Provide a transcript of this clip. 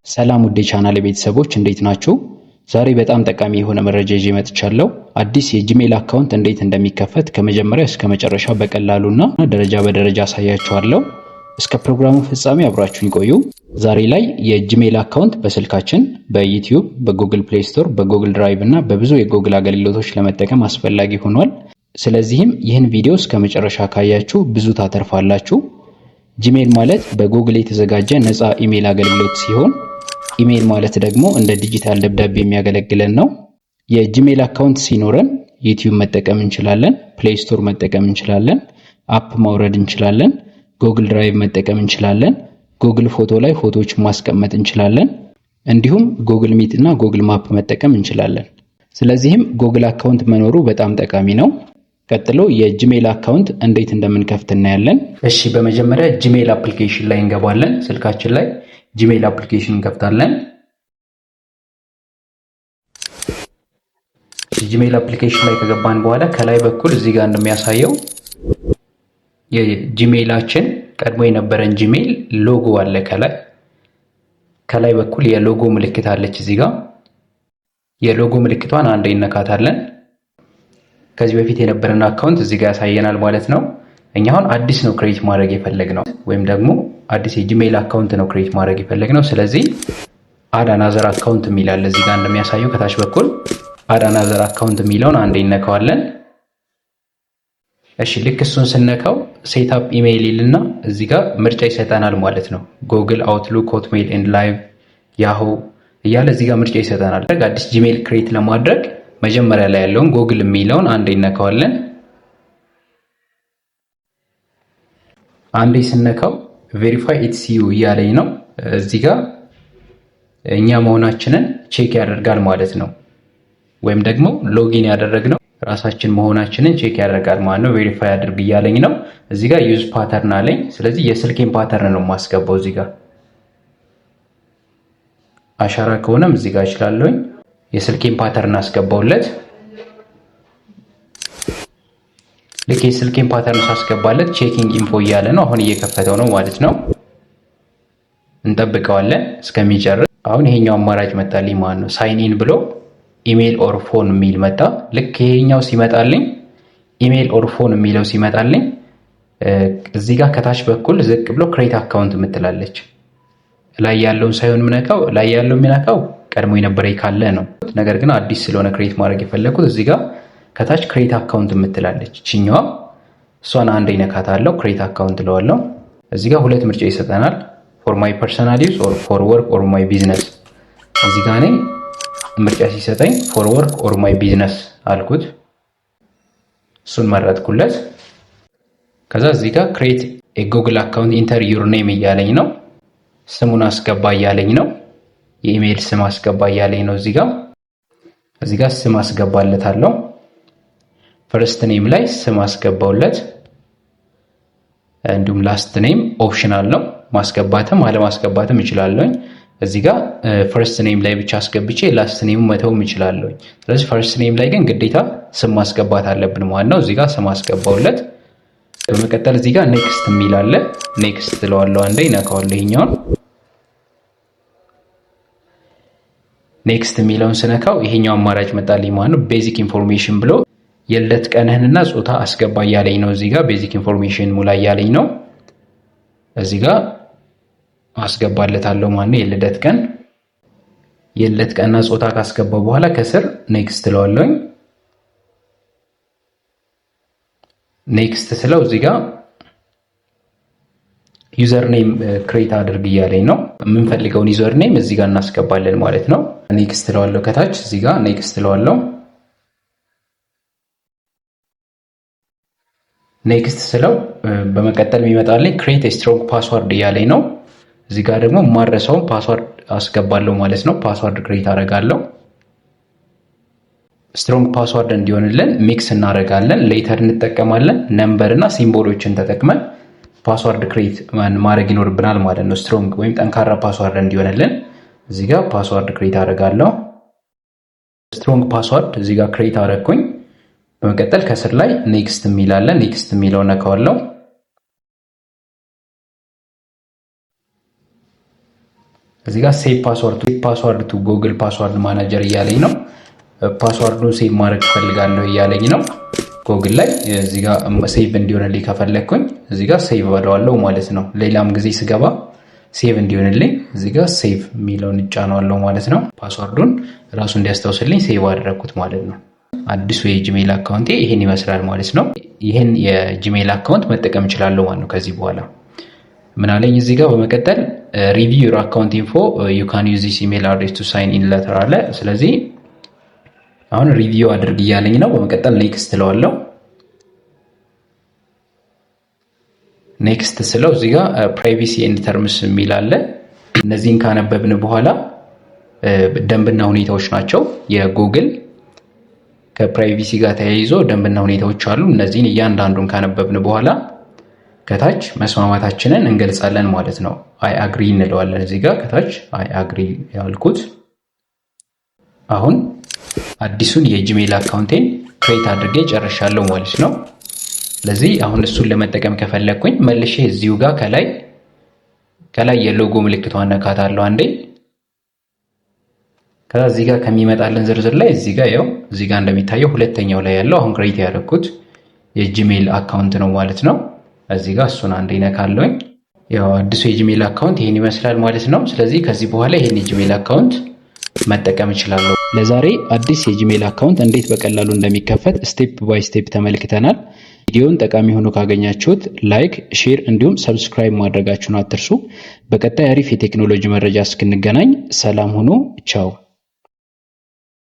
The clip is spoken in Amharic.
ሰላም ውድ የቻናል ቤተሰቦች፣ እንዴት ናችሁ? ዛሬ በጣም ጠቃሚ የሆነ መረጃ ይዤ መጥቻለሁ። አዲስ የ Gmail account እንዴት እንደሚከፈት ከመጀመሪያ እስከ መጨረሻው በቀላሉና ደረጃ በደረጃ አሳያችኋለሁ። እስከ ፕሮግራሙ ፍጻሜ አብራችሁን ቆዩ። ዛሬ ላይ የ Gmail account በስልካችን፣ በ YouTube፣ በ Google Play Store፣ በ Google Drive እና በብዙ የጉግል አገልግሎቶች ለመጠቀም አስፈላጊ ሆኗል። ስለዚህም ይህን ቪዲዮ እስከ መጨረሻ ካያችሁ ብዙ ታተርፋላችሁ። Gmail ማለት በጉግል የተዘጋጀ ነፃ ኢሜል አገልግሎት ሲሆን ኢሜል ማለት ደግሞ እንደ ዲጂታል ደብዳቤ የሚያገለግለን ነው። የ Gmail account ሲኖረን YouTube መጠቀም እንችላለን፣ Play Store መጠቀም እንችላለን፣ app ማውረድ እንችላለን፣ Google Drive መጠቀም እንችላለን፣ ጉግል ፎቶ ላይ ፎቶዎችን ማስቀመጥ እንችላለን፣ እንዲሁም Google Meet እና Google Map መጠቀም እንችላለን። ስለዚህም Google account መኖሩ በጣም ጠቃሚ ነው። ቀጥሎ የ Gmail account እንዴት እንደምንከፍት እናያለን። እሺ፣ በመጀመሪያ Gmail application ላይ እንገባለን። ስልካችን ላይ Gmail application እንከፍታለን። Gmail application ላይ ከገባን በኋላ ከላይ በኩል እዚህ ጋር እንደሚያሳየው የ Gmail ኣችን ቀድሞ የነበረን Gmail logo አለ። ከላይ ከላይ በኩል የሎጎ ምልክት አለች። እዚህ ጋር የሎጎ ምልክቷን አንዴ እነካታለን። ከዚህ በፊት የነበረን account እዚህ ጋር ያሳየናል ማለት ነው። እኛ አሁን አዲስ ነው create ማድረግ የፈለግነው ወይም ደግሞ አዲስ የ Gmail account ነው create ማድረግ የፈለግነው። ስለዚህ add another account የሚል አለ እዚህ ጋር እንደሚያሳየው ከታች በኩል add another account የሚለውን አንዴ እነካዋለን። እሺ፣ ልክ እሱን ስነካው setup email ይልና እዚህ ጋር ምርጫ ይሰጠናል ማለት ነው። Google፣ Outlook፣ Hotmail and Live፣ Yahoo እያለ እዚህ ጋር ምርጫ ይሰጠናል። አዲስ Gmail create ለማድረግ መጀመሪያ ላይ ያለውን ጎግል የሚለውን አንዴ እነካዋለን። አንዴ ስነካው verify it's you እያለኝ ነው። እዚህ ጋር እኛ መሆናችንን check ያደርጋል ማለት ነው። ወይም ደግሞ login ያደረግነው ራሳችን መሆናችንን check ያደርጋል ማለት ነው። Verify አድርግ እያለኝ ነው። እዚህ ጋር use pattern አለኝ። ስለዚህ የስልኬን pattern ነው የማስገባው። እዚህ ጋር አሻራ ከሆነም እዚህ ጋር እችላለሁኝ። የስልኬን pattern አስገባውለት። ልክ የስልኬን pattern ሳስገባለት checking info እያለ ነው። አሁን እየከፈተው ነው ማለት ነው። እንጠብቀዋለን እስከሚጨርስ። አሁን ይሄኛው አማራጭ መጣልኝ ማለት ነው። Sign in ብሎ email or phone የሚል መጣ። ልክ ይሄኛው ሲመጣልኝ፣ email or phone የሚለው ሲመጣልኝ፣ እዚህ ጋር ከታች በኩል ዝቅ ብሎ create account የምትላለች፣ ላይ ያለውን ሳይሆን የምነካው፣ ላይ ያለው የሚነካው ቀድሞ የነበረ ካለ ነው። ነገር ግን አዲስ ስለሆነ create ማድረግ የፈለግኩት እዚህ ጋር ከታች create account የምትላለች ችኛዋ እሷን አንዴ እነካታለሁ። Create account እለዋለሁ። እዚህ ጋር ሁለት ምርጫ ይሰጠናል። For my personal use or for work or my business። እዚህ ጋር እኔ ምርጫ ሲሰጠኝ for work or my business አልኩት። እሱን መረጥኩለት። ከዛ እዚህ ጋር create የ Google account enter your name እያለኝ ነው። ስሙን አስገባ እያለኝ ነው። የኢሜይል ስም አስገባ እያለኝ ነው። እዚህ ጋር ስም አስገባለታለሁ። First name ላይ ስም አስገባውለት። እንዲሁም last name optional ነው፣ ማስገባትም አለማስገባትም እችላለሁኝ። እዚህ ጋር first name ላይ ብቻ አስገብቼ last name ኡ መተውም እችላለሁኝ። ስለዚህ first name ላይ ግን ግዴታ ስም ማስገባት አለብን ማለት ነው። እዚህ ጋር ስም አስገባውለት። በመቀጠል እዚህ ጋር next የሚል አለ። Next እለዋለሁ። አንዴ ይነካዋለሁ ይሄኛውን። Next የሚለውን ስነካው ይሄኛው አማራጭ መጣልኝ ማለት ነው። Basic information ብሎ የልደት ቀንህንና ጾታ አስገባ እያለኝ ነው። እዚህ ጋር basic information ሙላ እያለኝ ነው። እዚህ ጋር አስገባለታለሁ ማለት ነው። የልደት ቀንና ጾታ ካስገባው በኋላ ከስር next እለዋለሁኝ። Next ስለው እዚህ ጋር username create አድርግ እያለኝ ነው። የምንፈልገውን username እዚህ ጋር እናስገባለን ማለት ነው። Next እለዋለሁ። ከታች እዚህ ጋር next እለዋለሁ። Next ስለው በመቀጠል የሚመጣልኝ create strong password እያለኝ ነው። እዚህ ጋር ደግሞ ማረሳውን password አስገባለሁ ማለት ነው። Password create አደርጋለሁ። Strong password እንዲሆንልን mix እናደርጋለን። Letter እንጠቀማለን። Number እና symbol ኦችን ተጠቅመን password create ማድረግ ይኖርብናል ማለት ነው። Strong ወይም ጠንካራ password እንዲሆንልን እዚህ ጋር password create አደርጋለሁ። Strong password እዚህ ጋር create አደረግኩኝ። በመቀጠል ከስር ላይ next የሚል አለ። Next የሚለው ነካዋለሁ። እዚህ ጋር "save password to Google Password Manager" እያለኝ ነው። Password ኡን save ማድረግ እፈልጋለሁ እያለኝ ነው። ጎግል ላይ እዚህ ጋር save እንዲሆንልኝ ከፈለግኩኝ እዚህ ጋር save እለዋለሁ ማለት ነው። ሌላም ጊዜ ስገባ save እንዲሆንልኝ እዚህ ጋር save የሚለውን እጫነዋለሁ ማለት ነው። Password ኡን ራሱ እንዲያስታውስልኝ save አደረግኩት ማለት ነው። አዲሱ የ Gmail account ኤ ይህን ይመስላል ማለት ነው። ይህን የ Gmail account መጠቀም እችላለሁ ማለት ነው ከዚህ በኋላ። ምን አለኝ እዚህ ጋር በመቀጠል? "Review your account info. You can use this email address to sign in later" አለ። ስለዚህ አሁን review አድርግ እያለኝ ነው። በመቀጠል next እለዋለሁ። Next ስለው እዚህ ጋር privacy and terms የሚል አለ። እነዚህን ካነበብን በኋላ ደንብና ሁኔታዎች ናቸው። የ Google ከ privacy ጋር ተያይዞ ደንብና ሁኔታዎች አሉ። እነዚህን እያንዳንዱን ካነበብን በኋላ ከታች መስማማታችንን እንገልጻለን ማለት ነው። "I agree" እንለዋለን። እዚህ ጋር ከታች "I agree" ያልኩት አሁን አዲሱን የ Gmail account ኤን create አድርጌ ጨርሻለሁ ማለት ነው። ስለዚህ አሁን እሱን ለመጠቀም ከፈለግኩኝ መልሼ እዚሁ ጋር ከላይ የሎጎ ምልክቷን ነካታለሁ አንዴ። ከዛ እዚህ ጋር ከሚመጣልን ዝርዝር ላይ እዚህ ጋር ያው እዚህ ጋር እንደሚታየው ሁለተኛው ላይ ያለው አሁን create ያደረኩት የ Gmail account ነው ማለት ነው። እዚህ ጋር እሱን አንዴ ነካለሁኝ። ያው አዲሱ የ Gmail account ይሄን ይመስላል ማለት ነው። ስለዚህ ከዚህ በኋላ ይሄን የ Gmail account መጠቀም እችላለሁ። ለዛሬ አዲስ የ Gmail account እንዴት በቀላሉ እንደሚከፈት step by step ተመልክተናል። ቪዲዮውን ጠቃሚ ሆኖ ካገኛችሁት like፣ share እንዲሁም subscribe ማድረጋችሁን አትርሱ። በቀጣይ አሪፍ የቴክኖሎጂ መረጃ እስክንገናኝ ሰላም ሁኑ። ቻው።